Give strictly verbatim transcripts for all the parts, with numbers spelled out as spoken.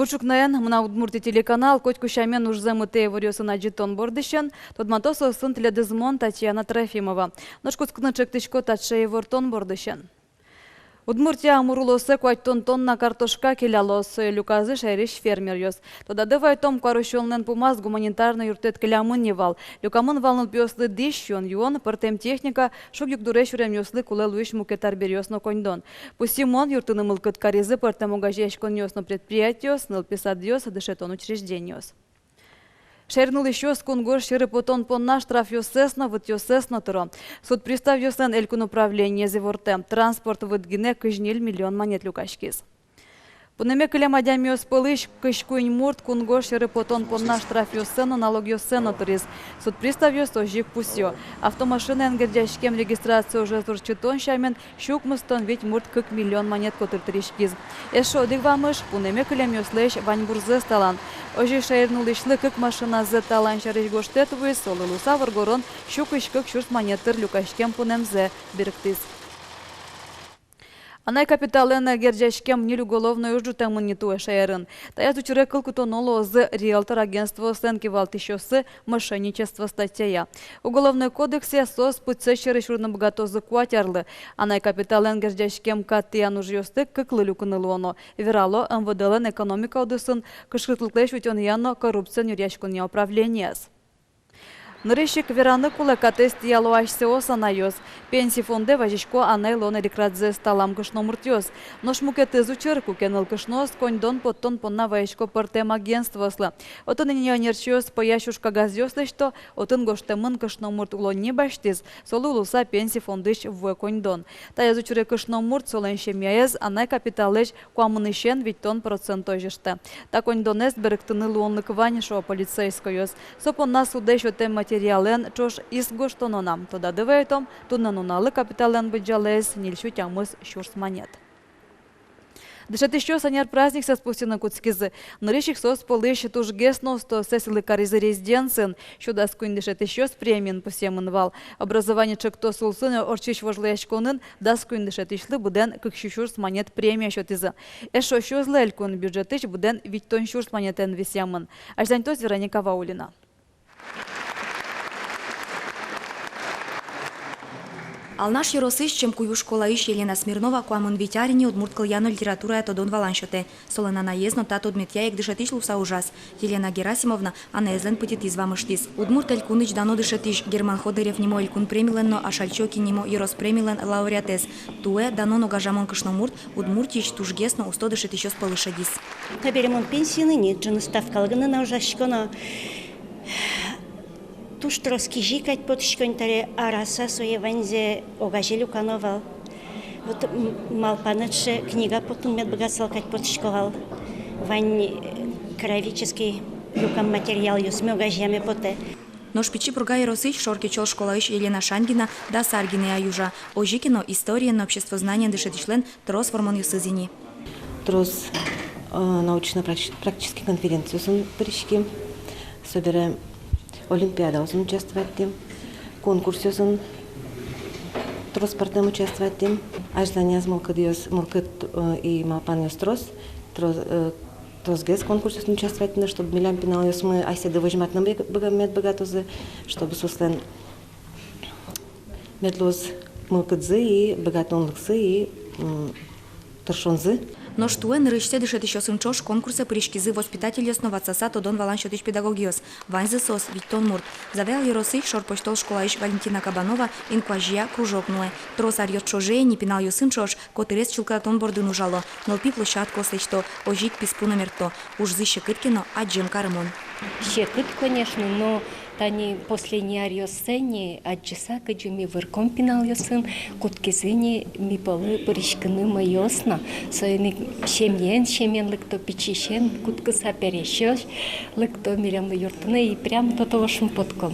Ӵукнаен «Мынам Удмуртие» телеканал котьку сямен ужзэ мытэ иворъёсын адӟытон бордысен, тодматоз соосын тӥледыз мон, Татьяна Трофимова. Нош кутскыны чектӥсько таӵе ивортон бордысен. Удмуртия Амур улосэ куатьтон тонна картошка келялоз, сое люказы шаерысь фермеръёс. Тодады вайытом, куарусёнлэн пумаз гуманитарной юрттэт келямын ни вал. Люкамын вал нылпиослы дӥсь, сиён-юон, пӧртэм техника, шуг-югдуре сюремъёслы кулэ луись мукет арбериос но коньдон. Пусйымон, юрттыны мылкыд каризы пӧртэм огазеяськонъёс но предприятиос, нылпи садъёс, дышетон учреждениос. Шаерын улӥсьёс кунгож сьӧры потон понна штрафъёссэс но, вытъёссэс но тыро. Суд приставъёслэн элькун управлениез ивортэ: транспорт выт гинэ кызь ньыль миллион манет люкаськиз. Пунэме кылем адямиос пӧлысь кызь куинь мурт кунгож сьӧры потон понна штрафъёссэ но, налогъёссэ но тыриз. Суд приставъёс озьы ик пусйо: автомашинаен герӟаськем регистрация ужез ортчытон сямен сю укмыстон вить мурт кык миллион манет котыр тыриськиз. Эшшо одӥг вамыш пунэме кылемъёслэсь ваньбурзэс талан. Озьы шаерын улӥсьлы кык машиназэ талан сярысь гожтэт вуиз, солы луыса воргорон сю кызь кык сюрс манет тыр люкаськем пунэмзэ берыктӥз. Анай капиталэн герӟаськем ньыль уголовной уж ӝутэмын ни туэ шаерын. Таяз учыре кыл кутоно луозы риэлтор агентствоослэн кивалтӥсьёссы мошенничество статьяя. Уголовной кодексъя соос пытсэт сьӧры сюрыны быгатозы куать арлы. Анай капиталэн герӟаськем кат тӥян ужъёсты кыклы люкыны луоно, верало МВД-лэн экономика удысын, кышкытлыклэсь утёнъя но коррупциен нюръяськонъя управлениез. Нырысь ик вераны кулэ, катэз тӥяло асьсэос анайёс. Пенси фондэ вазисько анай луон эрикрадзэс талам кышномуртъёс. Нош мукетыз учыр, куке нылкышноос коньдон поттон понна вазисько пӧртэм агентствоослы. Отын ини ӧнерчиос пӧясь уж кагазъёс лэсьто, отын гожтэмын: кышномурт улонни басьтӥз, солы луыса пенси фондысь вуэ коньдон. Таяз учыре кышномурт, солэн семьяез анай капиталлэсь куамынысен витьтон процентозь ыштэ. Та коньдонэз берыктыны луонлык вань, шуо полицейскойёс. Со понна судэ сётэм материалэн ӵош иск гожтоно на. Тодады вайытом, туннэ нуналлы капиталлэн быдӟалаез ньыль сю тямыс сюрс манет. Дышетӥсьёс ӧнер праздниксэс пусйыны кутскизы. Нырысь ик соос пӧлысь тужгес но устоосэз сӥлы каризы резиденциын. Сю дас куинь дышетӥсьёс премиен пусъемын вал. «Образование» ӵектос улсын ортчись вожвылъяськонын дас куинь дышетӥсьлы быдэн кык сю сюрс манет премия сётӥзы. Эшшо сюзлы элькун бюджетысь быдэн витьтон сюрс манетэн висъямын. Азьланьтоз Вероника Ваулина. Алнаш ёросысь Чемкую школаысь Елена Смирнова куамын вить ар ини удмурт кылъя но литературая тодон-валан сётэ. Солэн анаез но та тодметъя ик дышетӥсь луыса ужаз. Елена Герасимовна анаезлэн пытьытӥз вамыштӥз. Удмурт Элькунысь дано дышетӥсь, Герман Ходырев нимо элькун премилэн но Ашальчи Окинь нимо ёрос премилэн лауреатэз. Туэ дано но гажамон кышномурт Удмуртиысь тужгес но усто дышетӥсьёс пӧлы шедиз. Табере мон пенсиын ини, ӝыны ставкалы гинэ на ужасько но. Туж трос кизьы кадь потӥсько ини табере, араса сое ваньзэ огазе люкано вал. Вот, м, малпанэт ӵе книга потыны мед быгатысал кадь потӥсько вал. Вань, э, краеведческий люкам материалъёсме огазеяме потэ. Нош Пичи Пурга ёросысь Шоркечёл школаысь Елена Шаньгина дас ар гинэ ай ужа. Озьы ке но историен но обществознаниен дышетӥсьлэн трос вормонъёсыз ини. Трос, э, научно-практи-, практический конференциосын пыриським, собере олимпиадаосын участвоватьтӥм, конкурсъёсын трос пӧртэм участвоватьтӥм. Азьланяз мылкыдъёс, мылкыд, э, и малпанъёс трос, трос, э, тросгес конкурсъёсын участвоватьтыны, чтобы милям пиналъёсмы асьсэды возьматыны быг-, быга-, мед быгатозы, чтобы соослэн мед луоз мылкыдзы и быгатонлыксы и, м, тыршонзы. Нош туэ нырысьсэ дышетӥсьёсын ӵош конкурсэ пыриськизы воспитательёс но ватсаса тодон-валан сётӥсь педагогъёс. Ваньзы соос витьтон мурт. Завьял ёросысь Шорпостёл школаысь Валентина Кабанова инкуазея кружок нуэ. Трос аръёс ӵоже ини пиналъёсын ӵош котырез чылкытатон бордын ужало, нылпи площадкаос лэсьто, озьы ик писпу номерто. Ужзы секыт ке но, адӟем карымон. Секыт, конечно, но тани последний аръёсы ини адӟыса, кызьы ми вордӥськом пиналъёсын, кутскизы ини ми пӧлы пыриськыны мӧйыос но. Соин ик семьяен, семьяен лыкто, пичиысен кутскыса, пересьёс лыкто милемлы юрттыны, и прямо тотово шумпотӥськом.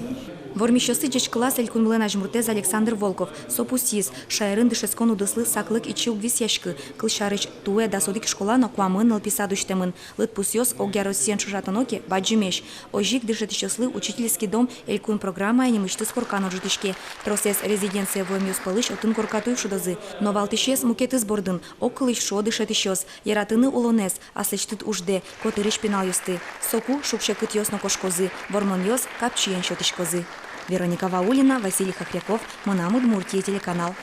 Вормисьёсты ӟечкылаз элькунмылэн азьмуртэз Александр Волков. Со пусйиз, шаерын дышетскон удыслы саклык ичи уг висъяськы. Кылсярысь, туэ дас одӥг школа но куамын нылпи сад усьтэмын. Лыдпусъёс огъя Россиен ӵошатоно ке, бадӟымесь. Озьы ик дышетӥсьёслы «Учительский дом» элькун программая нимысьтыз коркан ортчытӥське. Тросэз резиденцие вуэмъёс пӧлысь отын коркатуй шудозы. Но валтӥсез мукетыз бордын. Огкылысь шуо дышетӥсьёс: яратыны улонэз, аслэсьтыд уждэ, котырысь пиналъёсты. Соку шуг-секытъёс но кошкозы, вормонъёс капчиен сётӥськозы. Вероника Ваулина, Василий Хохряков, «Мынам Удмуртие» телеканал.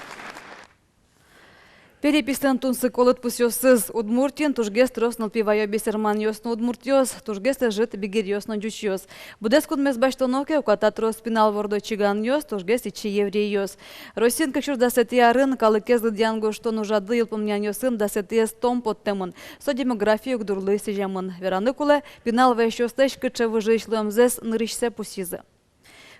Переписьлэн тунсыко лыдпусъёсыз. Удмуртиын тужгес трос нылпи ваё бесерманъёс но удмуртъёс, тужгес ӧжыт бигеръёс но ӟучъёс. Быдэс кунмес басьтоно ке, уката трос пинал вордо чиганъёс, тужгес ичи еврейёс. Россиын кык сюрс дасэтӥ арын калыкез лыдъян-гожтон ужрадлы йылпумъянъёсын дасэтӥез том поттэмын. Со демография югдурлы сӥземын. Вераны кулэ, пинал ваёсьёслэсь кыӵе выжыысь луэмзэс нырысьсэ пусйизы.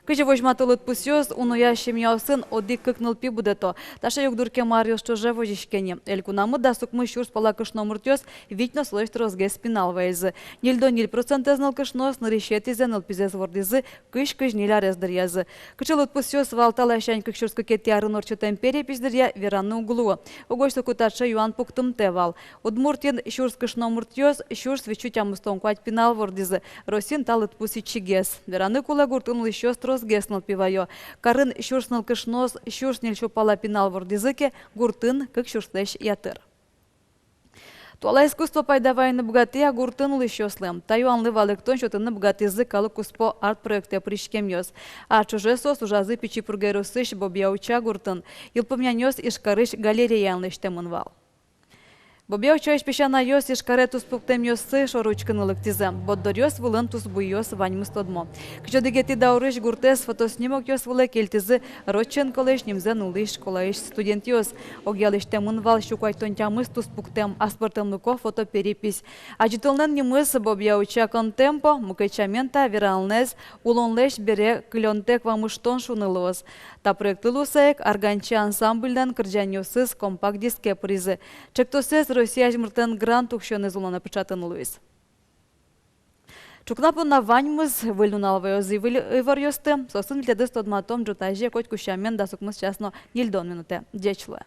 Кызьы возьмато лыдпусъёс, уноя семьяосын одӥг-кык нылпи будэто. Таӵе югдур кема аръёс ӵоже возиське ни. Элькунамы дас укмыс сюрс пала кышномуртъёс, вить но солэсь тросгес пинал ваизы. Ньыльдон ньыль процентэз нылкышноос нырысетӥзэ нылпизэс вордӥзы кызь-кызь ньыль арес дыръязы. Кыӵе лыдпусъёс вал та ласянь кык сюрс кыкетӥ арын ортчытэм перепись дыръя, вераны уг луы. Угось соку таӵе юан пуктымтэ вал. Удмуртиын сюрс кышномуртъёс сюрс витьсю тямыстон куать пинал вордӥзы. Россиын та лыдпус ичигес. Вераны кулэ, гуртын улӥсьёс тросгес нылпи ваё. Карын сюрс нылкышноос сюрс ньыльсю пала пинал вордӥзы ке, гуртын кык сюрслэсь ятыр. Туала искусство пайда вайыны быгатэ-а гуртын улӥсьёслы? Та юанлы валэктон сётыны быгатӥзы калык куспо арт-проектэ пыриськемъёс. Ар ӵоже соос ужазы Пичи Пурга ёросысь Бобья-Уча гуртын. Йылпумъянъёс Ижкарысь галереяын лэсьтэмын вал. Бобья-Учаысь песянайёс Ижкаре туспуктэмъёссы шоры учкыны лыктӥзы. Борддоръёс вылын тусбуйёс, ваньмыз тодмо. Кызь одӥгетӥ даурысь гуртэз фотоснимокъёс вылэ кельтӥзы Родченколэсь нимзэ нуллӥсь школаысь студентъёс. Огъя лэсьтэмын вал сю куатьтон тямыс туспуктэм, аспӧртэмлыко фотоперепись. Адӟытонлэн нимыз «Бобья-Уча контемпо», мукет сямен та веранлэсь улонлэсь бере кылёнтэк вамыштон шуыны луоз. Та проектлы луыса ик «Арганчи» ансамбльлэн кырӟанъёсыз компакт-диске пыризы. Чектосэз Россия азьмуртлэн грант уксёеныз улонэ пыӵатыны луиз. Ӵукна понна ваньмыз. Выль нунал ваёз выль иворъёсты. Соосын витетыз тодматом ӝытазе, котьку сямен, дас укмыс час но ньыльдон минутэ. Ӟеч луэ.